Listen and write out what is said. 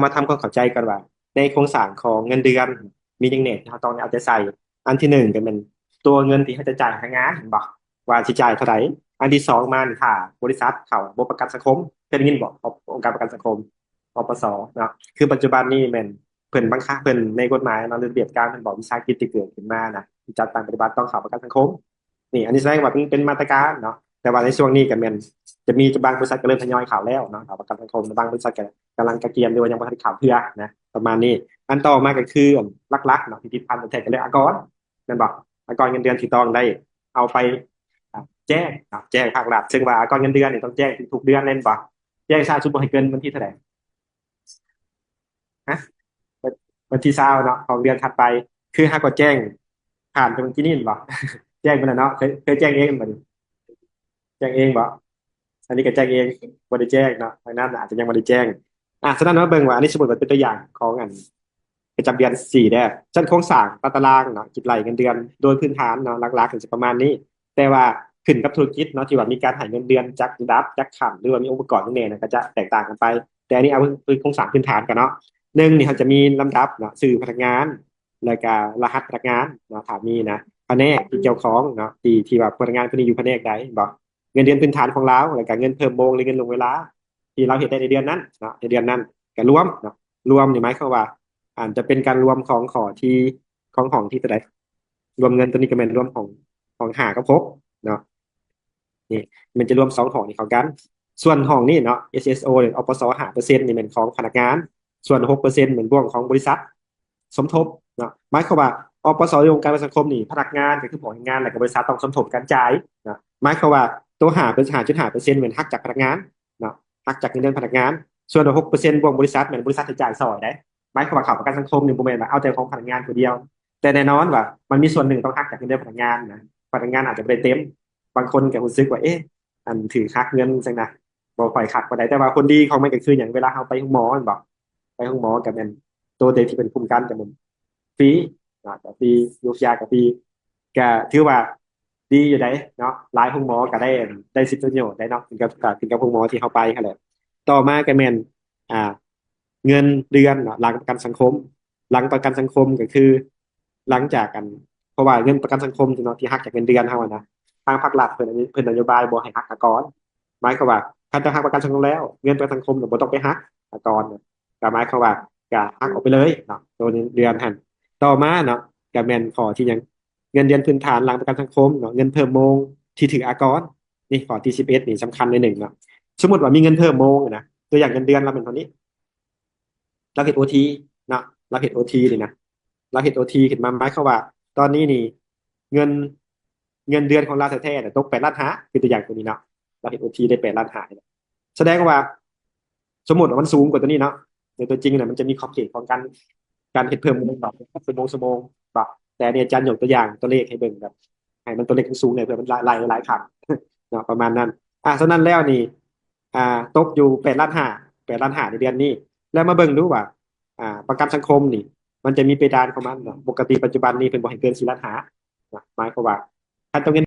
ມາທຳຄວາມເຂົ້າໃຈກ່ອນວ່າ ໃນໂຄງສ້າງຂອງເງິນເດືອນມີຫຍັງແດ່ທີ່ເຮົາຕ້ອງໄດ້ເອົາໃຈໃສ່. ອັນທີໜຶ່ງກໍແມ່ນຕົວເງິນທີ່ເຮົາຈະຈ່າຍພະນັກງານ ເຫັນບໍ່ ວ່າຊິຈ່າຍເທົ່າໃດ. ອັນທີສອງມານີ້ ຖ້າບໍລິສັດເຂົ້າລະບົບປະກັນສັງຄົມ ເຄີຍໄດ້ຍິນບໍ່? ອົງການປະກັນສັງຄົມ ອປສ ເນາະ. ຄືປັດຈຸບັນນີ້ແມ່ນເພິ່ນບັງຄັບ ເພິ່ນໃນກົດໝາຍເນາະ ຫຼືລະບຽບການ ເພິ່ນບອກວິສາຫະກິດທີ່ເກີດຂຶ້ນມານະ ທີ່ຈັດຕັ້ງປະຕິບັດຕ້ອງເຂົ້າປະກັນສັງຄົມ. ນີ້ ອັນນີ້ສະແດງວ່າເປັນ ເປັນມາດຕະການເນາະ. ແຕ່ວ່າໃນຊ່ວງນີ້ກໍແມ່ນຈະມີບາງບໍລິສັດກໍເລີ່ມທະຍອຍເຂົ້າແລ້ວເນາະ ເຂົ້າປະກັນສັງຄົມ ແລະບາງບໍລິສັດກໍກຳລັງກະກຽມ ຫຼືວ່າຍັງບໍ່ທັນໄດ້ເຂົ້າເທື່ອນະ ປະມານນີ້. ອັນຕໍ່ມາກໍຄື ອັນຫຼັກໆເນາະ ທີ່ຕິດພັນແທ້ໆ ກໍເລື່ອງອາກອນ ແມ່ນບໍ່? ອາກອນເງິນເດືອນທີ່ຕ້ອງໄດ້ເອົາໄປ ອ່າ ແຈ້ງເນາະ ແຈ້ງພາກລັດ ເຊິ່ງວ່າອາກອນເງິນເດືອນນີ້ຕ້ອງແຈ້ງທຸກໆເດືອນແມ່ນບໍ່? ແຈ້ງຊ້າສຸດບໍ່ໃຫ້ເກີນວັນທີເທົ່າໃດ? ຮະ? ວັນທີຊາວເນາະ ຂອງເດືອນຖັດໄປ. ຄືຫາກວ່າແຈ້ງຜ່ານໄປວັນທີນີ້ແມ່ນບໍ່? ແຈ້ງໄປແລ້ວເນາະ ເຄີຍ ເຄີຍແຈ້ງເອງບໍ່ນີ້? ແຈ້ງເອງບໍ່? ອັນນີ້ກໍແຈ້ງເອງ ບໍ່ໄດ້ແຈ້ງເນາະ ທາງນັ້ນອາດຈະຍັງບໍ່ໄດ້ແຈ້ງ. ອ່າ ສະນັ້ນມາເບິ່ງວ່າ ອັນນີ້ສົມມຸດວ່າເປັນຕົວຢ່າງຂອງອັນປະຈຳເດືອນສີ່ເດີ້. ຊັ້ນໂຄງສ້າງຕາຕະລາງເນາະ ຄິດໄລ່ເງິນເດືອນໂດຍພື້ນຖານເນາະ ຫຼັກໆກໍຈະປະມານນີ້ ແຕ່ວ່າຂຶ້ນກັບທຸລະກິດເນາະ ທີ່ວ່າມີການໃຫ້ເງິນເດືອນຈັກລະດັບ ຈັກຂັ້ນ ຫຼືວ່າມີອົງປະກອບຫຍັງແດ່ນະ ກໍຈະແຕກຕ່າງກັນໄປ. ແຕ່ອັນນີ້ເອົາເປັນໂຄງສ້າງພື້ນຖານກ່ອນເນາະ. ໜຶ່ງນີ້ ເຮົາຈະມີລຳດັບເນາະ ຊື່ພະນັກງານ ແລ້ວກະລະຫັດພະນັກງານເນາະ ຖ້າມີນະ ພະແນກທີ່ກ່ຽວຂ້ອງເນາະ ທີ່ ທີ່ວ່າພະນັກງານຄົນນີ້ຢູ່ພະແນກໃດ ເຫັນບໍ່? ເງິນເດືອນພື້ນຖານຂອງລາວ ແລ້ວກະເງິນເພີ່ມໂມງ ຫຼືເງິນລ່ວງເວລາທີ່ລາວເຮັດໄດ້ໃນເດືອນນັ້ນເນາະ ໃນເດືອນນັ້ນ ກະລວມເນາະ. ລວມນີ້ໝາຍຄວາມວ່າ ອາດຈະເປັນການລວມຂອງຂໍ້ທີ່ ຂອງຫ້ອງທີ່ເທົ່າໃດ? ລວມເງິນຕົວນີ້ກໍແມ່ນລວມຂອງ ຂອງຫ້າກັບຫົກເນາະ. ນີ້ມັນຈະລວມສອງຫ້ອງນີ້ເຂົ້າກັນ. ສ່ວນຫ້ອງນີ້ເນາະ ເອສເອສໂອ ຫຼື ອປສ ຫ້າເປີເຊັນນີ້ແມ່ນຂອງພະນັກງານ ສ່ວນຫົກເປີເຊັນແມ່ນບ່ວງຂອງບໍລິສັດສົມທົບເນາະ. ໝາຍຄວາມວ່າ ອປສ ຫຼື ອົງການປະກັນສັງຄົມນີ້ ພະນັກງານກໍຄືຜູ້ອອກແຮງງານ ແລ້ວກໍບໍລິສັດຕ້ອງສົມທົບກັນຈ່າຍເນາະ. ຫ້າເປີເຊັນ ຫ້າຈຸດຫ້າເປີເຊັນແມ່ນຫັກຈາກພະນັກງານເນາະ ຫັກຈາກເງິນເດືອນພະນັກງານ. ສ່ວນຫົກເປີເຊັນບ່ວງບໍລິສັດແມ່ນບໍລິສັດຈະຈ່າຍຊ່ອຍໄດ໋. ໝາຍຄວາມວ່າເຂົ້າປະກັນສັງຄົມນີ້ບໍ່ແມ່ນວ່າເອົາແຕ່ຂອງພະນັກງານຜູ້ດຽວ ແຕ່ແນ່ນອນວ່າມັນມີສ່ວນໜຶ່ງຕ້ອງຫັກຈາກເງິນເດືອນພະນັກງານນະ ພະນັກງານອາດຈະບໍ່ໄດ້ເຕັມ ບາງຄົນກໍຮູ້ສຶກວ່າ ເອະ ອັນຖືກຫັກເງິນຈັ່ງນະ ບໍ່ຄ່ອຍຄັກປານໃດ. ແຕ່ວ່າຜົນດີຂອງມັນກໍຄືຫຍັງ? ເວລາເຮົາໄປໂຮງໝໍແມ່ນບໍ່? ໄປໂຮງໝໍກໍແມ່ນໂຕເດທີ່ເປັນຄຸ້ມກັນກໍແມ່ນຟຣີເນາະ ກໍຟຣີ ຢູກຢາກໍຟຣີ ກໍຖືວ່າດີຢູ່ໃດເນາະ. ຫຼາຍໂຮງໝໍກໍໄດ້ ໄດ້ສິດປະໂຫຍດໄດ້ເນາະ ຂຶ້ນກັບ ຂຶ້ນກັບໂຮງໝໍທີ່ເຮົາໄປຫັ້ນແຫຼະ. ຕໍ່ມາກໍແມ່ນ ອ່າ ເງິນເດືອນເນາະ ຫຼັງປະກັນສັງຄົມ. ຫຼັງປະກັນສັງຄົມກໍຄື ຫຼັງຈາກອັນ ເພາະວ່າເງິນປະກັນສັງຄົມເນາະ ທີ່ຫັກຈາກເງິນເດືອນເຮົາຫັ້ນນະ ທາງພາກລັດເພິ່ນ ເພິ່ນນະໂຍບາຍບໍ່ໃຫ້ຫັກອາກອນ. ໝາຍຄວາມວ່າ ຄັນເຈົ້າຫັກປະກັນສັງຄົມແລ້ວ ເງິນປະກັນສັງຄົມນະບໍ່ຕ້ອງໄປຫັກອາກອນນະ ກໍໝາຍຄວາມວ່າ ກໍຫັກອອກໄປເລີຍເນາະ ໂຕເງິນເດືອນຫັ້ນ. ຕໍ່ມາເນາະ ກໍແມ່ນຂໍ້ທີ່ຫຍັງ? ເງິນເດືອນພື້ນຖານຫຼັງປະກັນສັງຄົມເນາະ ເງິນເພີ່ມໂມງທີ່ຖືກອາກອນ. ນີ້ຂໍ້ທີສິບເອັດນີ້ສຳຄັນໜ້ອຍໜຶ່ງເນາະ. ສົມມຸດວ່າມີເງິນເພີ່ມໂມງນະ ຕົວຢ່າງເງິນເດືອນລາວແມ່ນເທົ່ານີ້ ລາວເຮັດໂອທີເນາະ ລາວເຮັດໂອທີນີ້ນະ ລາວເຮັດໂອທີຂຶ້ນມາ ໝາຍຄວາມວ່າຕອນນີ້ນີ້ ເງິນ ເງິນເດືອນຂອງລາວແທ້ໆນະ ຕົກແປດລ້ານຫ້າ ຄືຕົວຢ່າງຕົວນີ້ເນາະ ລາວເຮັດໂອທີໄດ້ແປດລ້ານຫ້າ. ສະແດງວ່າ ສົມມຸດວ່າມັນສູງກວ່າຕົວນີ້ເນາະ ໃນຕົວຈິງນະ ມັນຈະມີຂອບເຂດຂອງການ ການເຮັດເພີ່ມເງິນດອກເປັນໂມງຊົ່ວໂມງເນາະ. ແຕ່ອັນນີ້ອາຈານຍົກຕົວຢ່າງຕົວເລກໃຫ້ເບິ່ງ ແບບໃຫ້ມັນຕົວເລກມັນສູງແດ່ ເພື່ອມັນຫຼາຍ ຫຼາຍ ຫຼາຍຂັ້ນເນາະ ປະມານນັ້ນ. ອ່າ ສະນັ້ນແລ້ວນີ້ ອ່າ ຕົກຢູ່ແປດລ້ານຫ້າ ແປດລ້ານຫ້າໃນເດືອນນີ້. ແລ້ວມາເບິ່ງດູວ່າ ອ່າ ປະກັນສັງຄົມນີ້ ມັນຈະມີເປດານຂອງມັນເນາະ. ປົກກະຕິປັດຈຸບັນນີ້ເພິ່ນບໍ່ໃຫ້ເກີນສີ່ລ້ານຫ້າເນາະ. ໝາຍຄວາມວ່າ ຄັນເຈົ້າເງິນ